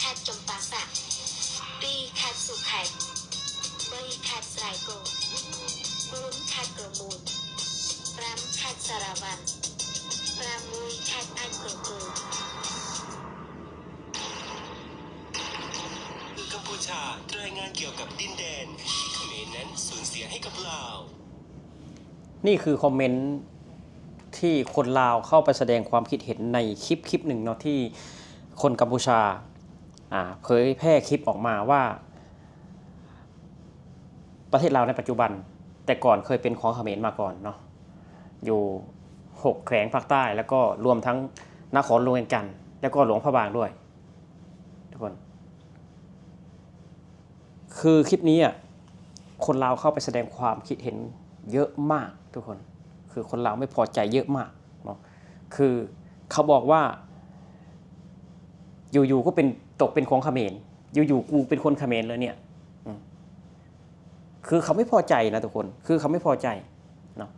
ខេត្តចម្ប៉ាសាក់ ពីរខេត្តស៊ូខេត្ត បីខេត្តស្រែគោ បួនខេត្តក្រមួន ប្រាំខេត្តសារ៉ាវ៉ាន់ ប្រាំមួយខេត្តអាំងក្រពើ។ ກຳພູຊາລາຍງານກ່ຽວກັບດິນແດນທີ່ຂະເໝນນັ້ນສູນເສຍໃຫ້ກັບລາວ. ນີ້ຄືຄອມເມັນທີ່ຄົນລາວເຂົ້າໄປສະແດງຄວາມຄິດເຫັນໃນຄລິບ ຄລິບໜຶ່ງເນາະ ທີ່ຄົນກຳພູຊາ ອ່າ ເຜີຍແຜ່ຄລິບອອກມາວ່າ ປະເທດລາວໃນປັດຈຸບັນ ແຕ່ກ່ອນເຄີຍເປັນຂອງຂະເໝນມາກ່ອນເນາະ ຢູ່ຫົກແຂວງພາກໃຕ້ ແລ້ວກໍລວມທັງນະຄອນຫຼວງວຽງຈັນ ແລ້ວກໍຫຼວງພະບາງດ້ວຍ ທຸກຄົນ. ຄືຄລິບນີ້ອະ ຄົນລາວເຂົ້າໄປສະແດງຄວາມຄິດເຫັນເຍອະມາກທຸກຄົນ ຄືຄົນລາວໄມ່ພໍໃຈເຍອະມາກເນາະ ຄືເຂົາບອກວ່າ ຢູ່ໆກໍເປັນ ຕົກເປັນຂອງຂະເໝນ ຢູ່ໆກູເປັນຄົນຂະເໝນເລີຍເນຍ ອືມ ຄືເຂົາໄມ່ພໍໃຈນະທຸກຄົນ ຄືເຂົາໄມ່ພໍໃຈເນາະ.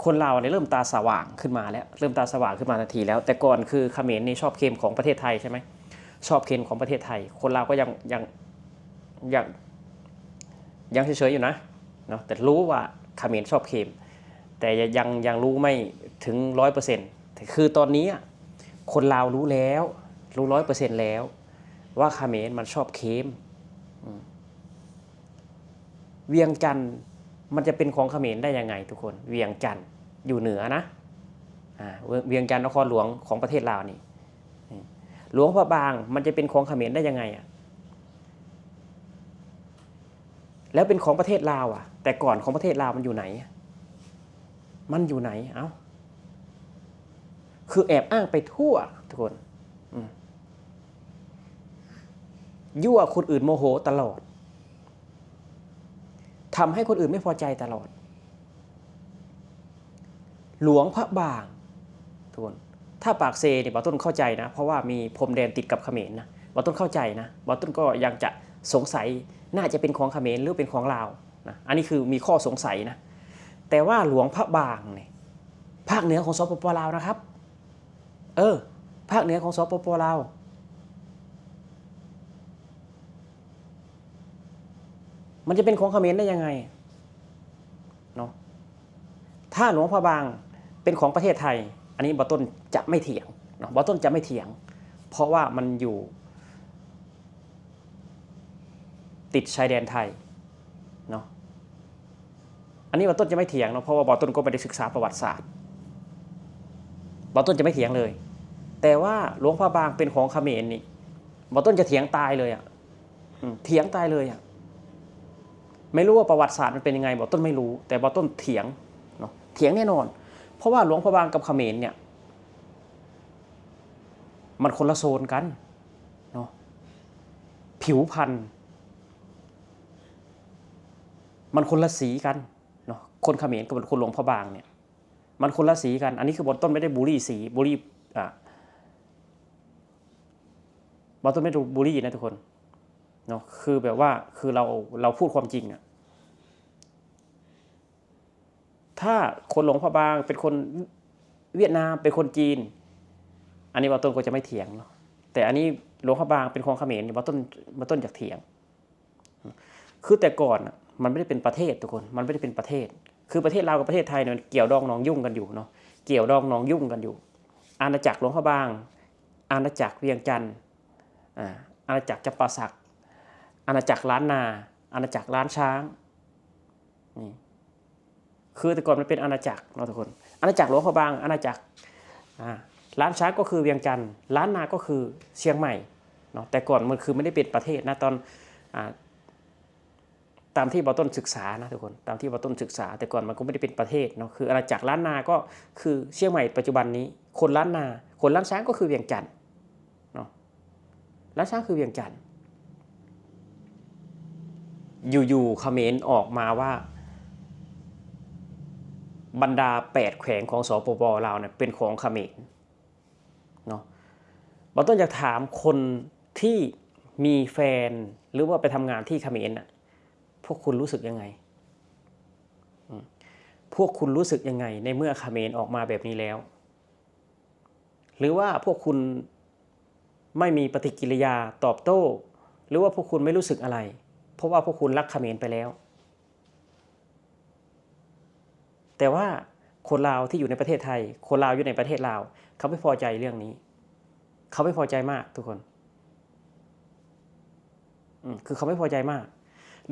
ຄົນລາວນີ້ເລີ່ມຕາສະຫວ່າງຂຶ້ນມາແລ້ວ ເລີ່ມຕາສະຫວ່າງຂຶ້ນມາທັນທີແລ້ວ. ແຕ່ກ່ອນຄືຂະເໝນນີ້ຊອບເຄັມຂອງປະເທດໄທໃຊ່ໄໝ? ຊອບເຄັມຂອງປະເທດໄທ ຄົນລາວກໍຍັງ ຍັງ ຍັງ ຍັງເຊີຍໆຢູ່ນະເນາະ ແຕ່ຮູ້ວ່າຂະເໝນຊອບເຄັມ ແຕ່ຍັງ ຍັງ ຍັງຮູ້ໄມ່ເຖິງຮ້ອຍເປີເຊັນ. ແຕ່ຄືຕອນນີ້ອະ ຄົນລາວຮູ້ແລ້ວ ຮູ້ຮ້ອຍເປີເຊັນແລ້ວວ່າຂະເໝນມັນຊອບເຄັມ ອືມ. ວຽງຈັນມັນຈະເປັນຂອງຂະເໝນໄດ້ຍັງໄງທຸກຄົນ? ວຽງຈັນຢູ່ເໜືອນະ ອາ ວຽງ ວຽງຈັນນະຄອນຫຼວງຂອງປະເທດລາວນີ້ ອືມ ຫຼວງພະບາງມັນຈະເປັນຂອງຂະເໝນໄດ້ຍັງໄງອະ? ແລ້ວເປັນຂອງປະເທດລາວອະ ແຕ່ກ່ອນຂອງປະເທດລາວມັນຢູ່ໃນ ມັນຢູ່ໃນ ເອົ້າ ຄືແອບອ້າງໄປທົ່ວທຸກຄົນ ອືມ ຍົວະຄົນອື່ນໂມໂຫຕະຫຼອດ ທຳໃຫ້ຄົນອື່ນໄມ່ພໍໃຈຕະຫຼອດ. ຫຼວງພະບາງ ທຸກຄົນ ຖ້າປາກເຊນີ້ ບ່າວຕົ້ນເຂົ້າໃຈນະ ເພາະວ່າມີພົມແດນຕິດກັບຂະເໝນນະ ບ່າວຕົ້ນເຂົ້າໃຈນະ ບ່າວຕົ້ນກໍຍັງຈະສົງໄສ ໜ້າຈະເປັນຂອງຂະເໝນ ຫຼື ເປັນຂອງລາວນະ ອັນນີ້ຄືມີຂໍ້ສົງໄສນະ. ແຕ່ວ່າຫຼວງພະບາງນີ້ ພາກເໜືອຂອງ ສປປ ລາວ ນະຄັບ ເອີ ພາກເໜືອຂອງ ສປປ ລາວ ມັນຈະເປັນຂອງຂະເໝນໄດ້ຍັງໄງເນາະ? ຖ້າຫຼວງພະບາງເປັນຂອງປະເທດໄທ ອັນນີ້ບ່າວຕົ້ນຈະໄມ່ຖຽງເນາະ ບ່າວຕົ້ນຈະໄມ່ຖຽງ ເພາະວ່າມັນຢູ່ ຕິດຊາຍແດນໄທເນາະ ອັນນີ້ບ່າວຕົ້ນຈະໄມ່ຖຽງເນາະ ເພາະວ່າບ່າວຕົ້ນກໍໄມ່ໄດ້ສຶກສາປະຫວັດສາດ ບ່າວຕົ້ນຈະໄມ່ຖຽງເລີຍ. ແຕ່ວ່າຫຼວງພະບາງເປັນຂອງຂະເໝນນີ້ ບ່າວຕົ້ນຈະຖຽງຕາຍເລີຍອະ ອືມ ຖຽງຕາຍເລີຍອະ. ໄມ່ຮູ້ວ່າປະຫວັດສາດມັນເປັນຍັງໄງ ບ່າວຕົ້ນໄມ່ຮູ້ ແຕ່ບ່າວຕົ້ນຖຽງເນາະ ຖຽງແນ່ນອນ ເພາະວ່າຫຼວງພະບາງກັບຂະເໝນເນີ້ຍ ມັນຄົນລະໂຊນກັນ ເນາະ ຜິວພັນມັນຄົນລະສີກັນເນາະ ຄົນຂະເໝນກັບຄົນຫຼວງພະບາງເນີ້ຍ ມັນຄົນລະສີກັນ. ອັນນີ້ຄືບ່າວຕົ້ນໄມ່ໄດ້ບູລີສີ ບູລີ ອ່າ ບ່າວຕົ້ນໄມ່ໄດ້ບູລີນະທຸກຄົນເນາະ ຄືແບບວ່າ ຄືເຮົາ ເຮົາພູດຄວາມຈິງອະ. ຖ້າຄົນຫຼວງພະບາງເປັນຄົນຫວຽດນາມ ເປັນຄົນຈີນ ອັນນີ້ບ່າວຕົ້ນກໍຈະໄມ່ຖຽງເນາະ ແຕ່ອັນນີ້ຫຼວງພະບາງເປັນຂອງຂະເໝນ ບ່າວຕົ້ນ ບ່າວຕົ້ນຢາກຖຽງ. ຄືແຕ່ກ່ອນນະ ມັນໄມ່ໄດ້ເປັນປະເທດທຸກຄົນ ມັນໄມ່ໄດ້ເປັນປະເທດ ຄືປະເທດລາວກັບປະເທດໄທນີ້ ມັນກ່ຽວດອງໜອງຍຸ່ງກັນຢູ່ເນາະ ກ່ຽວດອງໜອງຍຸ່ງກັນຢູ່ ອານາຈັກຫຼວງພະບາງ ອານາຈັກວຽງຈັນ ອາ ອານາຈັກຈຳປາສັກ ອານາຈັກລ້ານນາ ອານາຈັກລ້ານຊ້າງ ນີ້ ຄືແຕ່ກ່ອນມັນເປັນອານາຈັກເນາະທຸກຄົນ ອານາຈັກຫຼວງພະບາງ ອານາຈັກ ອາ ລ້ານຊ້າງກໍຄືວຽງຈັນ ລ້ານນາກໍຄືຊຽງໃໝ່ເນາະ ແຕ່ກ່ອນມັນຄືມັນໄດ້ເປັນປະເທດນະ ຕອນ ອາ ຕາມທີ່ບ່າວຕົ້ນສຶກສານະທຸກຄົນ ຕາມທີ່ບ່າວຕົ້ນສຶກສາ ແຕ່ກ່ອນມັນກໍບໍ່ໄດ້ເປັນປະເທດເນາະ ຄືອານາຈັກລ້ານນາກໍຄືຊຽງໃໝ່ປັດຈຸບັນນີ້ ຄົນລ້ານນາ ຄົນລ້ານຊ້າງກໍຄືວຽງຈັນເນາະ ລ້ານຊ້າງຄືວຽງຈັນ. ຢູ່ໆຂະເໝນອອກມາວ່າ ບັນດາແປດແຂວງຂອງ ສປປ ລາວ ເປັນຂອງຂະເໝນ ເນາະ ບ່າວຕົ້ນຢາກຖາມຄົນທີ່ມີແຟນ ຫຼືວ່າໄປທຳງານທີ່ຂະເໝນນະ ພວກຄຸນຮູ້ສຶກຍັງໄງ? ອືມ ພວກຄຸນຮູ້ສຶກຍັງໄງ ໃນເມື່ອຂະເໝນອອກມາແບບນີ້ແລ້ວ? ຫຼືວ່າພວກຄຸນ ไม่มีปฏิกิริยาตอบโต้ หรือว่าพวกคุณไม่รู้สึกอะไร เพราะว่าพวกคุณรักเขมรไปแล้ว แต่ว่าคนลาวที่อยู่ในประเทศไทย คนลาวอยู่ในประเทศลาว เขาไม่พอใจเรื่องนี้ เขาไม่พอใจมากทุกคน อืม คือเขาไม่พอใจมาก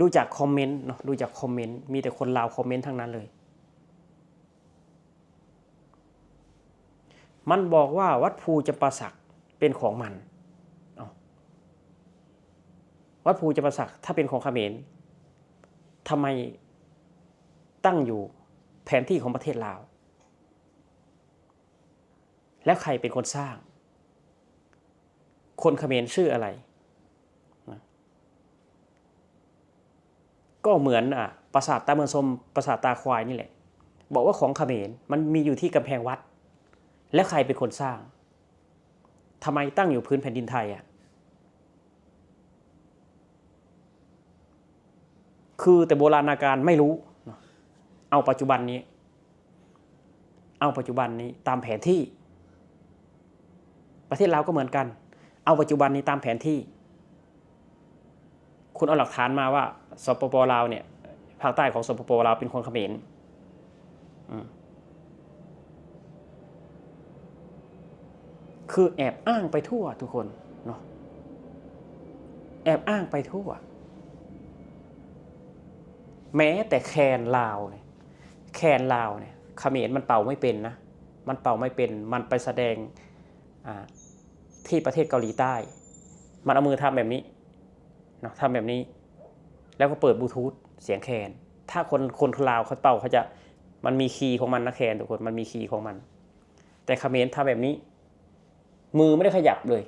ดูจากคอมเมนต์เนาะ ดูจากคอมเมนต์ มีแต่คนลาวคอมเมนต์ทั้งนั้นเลย มันบอกว่าวัดภูจำปาสักเป็นของมัน เอ้า วัดภูจำปาสักถ้าเป็นของเขมร ทำไมตั้งอยู่แผนที่ของประเทศลาว แล้วใครเป็นคนสร้าง คนเขมรชื่ออะไร นะ ก็เหมือน อ่ะ ปราสาทตาเมืองชม ปราสาทตาควายนี่แหละ บอกว่าของเขมร มันมีอยู่ที่กำแพงวัด แล้วใครเป็นคนสร้าง ทำไมตั้งอยู่พื้นแผ่นดินไทยอะ คือแต่โบราณกาลไม่รู้เนาะ เอาปัจจุบันนี้ เอาปัจจุบันนี้ตามแผนที่ ประเทศลาวก็เหมือนกัน เอาปัจจุบันนี้ตามแผนที่ คุณเอาหลักฐานมาว่า สปป ลาวเนี่ย ภาคใต้ของ สปป ลาวเป็นของเขมร อืม คือแอบอ้างไปทั่วทุกคนเนาะ แอบอ้างไปทั่ว แม้แต่แคนลาวเนี่ย แคนลาวเนี่ย เขมรมันเป่าไม่เป็นนะ มันเป่าไม่เป็น มันไปแสดง อ่า ที่ประเทศเกาหลีใต้ มันเอามือทำแบบนี้เนาะ ทำแบบนี้ แล้วก็เปิดบลูทูธเสียงแคน ถ้าคน คนลาวเขาเป่าเขาจะ มันมีคีย์ของมันนะแคนทุกคน มันมีคีย์ของมัน แต่เขมรทำแบบนี้ มือไม่ได้ขยับเลย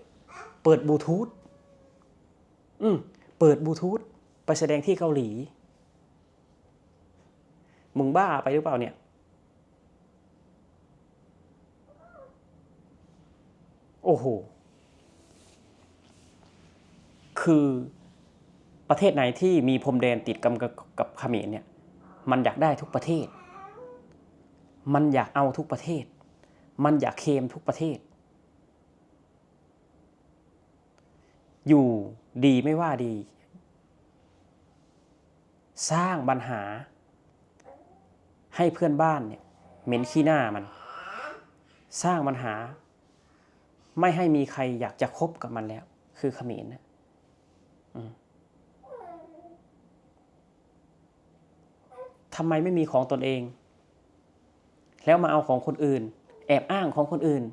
เปิดบลูทูธ อืม เปิดบลูทูธ ไปแสดงที่เกาหลี มึงบ้าไปหรือเปล่าเนี่ย โอ้โห คือประเทศไหนที่มีพรมแดนติดกับ กับ กับเขมรเนี่ย มันอยากได้ทุกประเทศ มันอยากเอาทุกประเทศ มันอยากเคลมทุกประเทศ อยู่ดีไม่ว่าดี สร้างปัญหาให้เพื่อนบ้านเนี่ยเหม็นขี้หน้ามัน สร้างปัญหาไม่ให้มีใครอยากจะคบกับมันแล้ว คือเขมรนะ อืม ทำไมไม่มีของตนเอง แล้วมาเอาของคนอื่น แอบอ้างของคนอื่น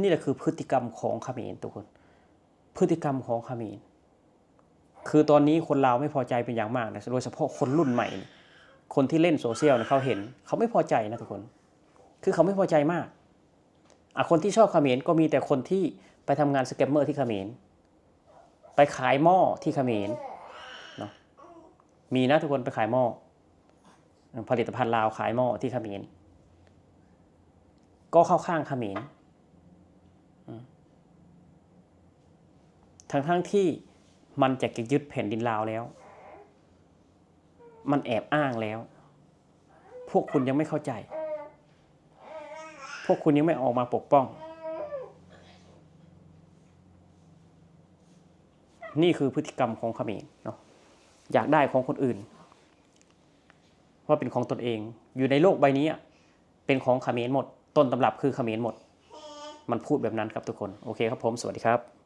นี่แหละคือพฤติกรรมของเขมรทุกคน พฤติกรรมของเขมร คือตอนนี้คนลาวไม่พอใจเป็นอย่างมากนะ โดยเฉพาะคนรุ่นใหม่เนี่ย คนที่เล่นโซเชียลเนี่ย เขาเห็น เขาไม่พอใจนะทุกคน คือเขาไม่พอใจมาก อ่ะ คนที่ชอบเขมรก็มีแต่คนที่ไปทำงานสแกมเมอร์ที่เขมร ไปขายหม้อที่เขมรเนาะ มีนะทุกคน ไปขายหม้อ ผลิตภัณฑ์ลาวขายหม้อที่เขมร ก็เข้าข้างเขมร อืม ทั้งๆที่มันจะยึดแผ่นดินลาวแล้ว มันแอบอ้างแล้ว พวกคุณยังไม่เข้าใจ พวกคุณยังไม่ออกมาปกป้อง นี่คือพฤติกรรมของเขมรเนาะ อยากได้ของคนอื่น ว่าเป็นของตนเอง อยู่ในโลกใบนี้อะ เป็นของเขมรหมด ต้นตำรับคือเขมรหมด มันพูดแบบนั้นครับทุกคน โอเคครับผม สวัสดีครับ